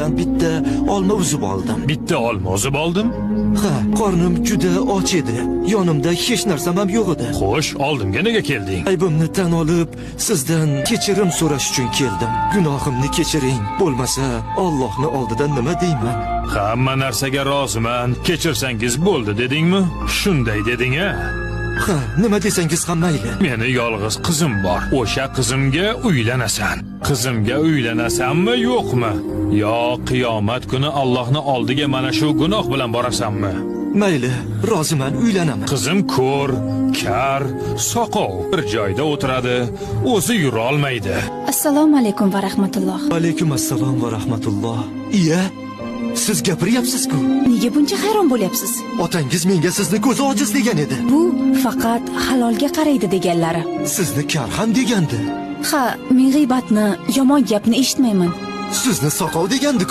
Bitta olma uzib oldim. Bitta olma uzib oldim. Ha, qornim juda och edi. Yonimda hech narsam ham yo'q edi. Xo'sh, oldimga nega kelding? Aybimni tan olib, sizdan kechirim so'rash uchun keldim. Gunohimni kechiring. Bo'lmasa, Allohni oldida nima deyman? Hamma narsaga roziman. Kechirsangiz bo'ldi dedingmi? Shunday deding-a? Ha, nima desangiz ham mayli. Meni yolg'iz qizim bor. O'sha qizimga uylanasan. Qizimga uylanasanmi, yo'qmi? Yo qiyomat kuni Allohni oldiga mana shu gunoh bilan borasanmi? Mayli, roziman, uylanaman. Qizim ko'r, kar, soqov. Bir joyda o'tiradi, o'zi yurolmaydi. Assalomu alaykum va rahmatulloh. Alaykum assalom va rahmatulloh. Iya, siz gapiryapsiz-ku. Nega buncha hayron bo'lyapsiz? Otangiz menga sizni ko'zi ojiz degan edi. Bu faqat halolga qaraydi deganlari. Sizni kar ham degandi. Ha, men g'iybatni, yomon gapni eshitmayman. Sizni soqov degandi-ku.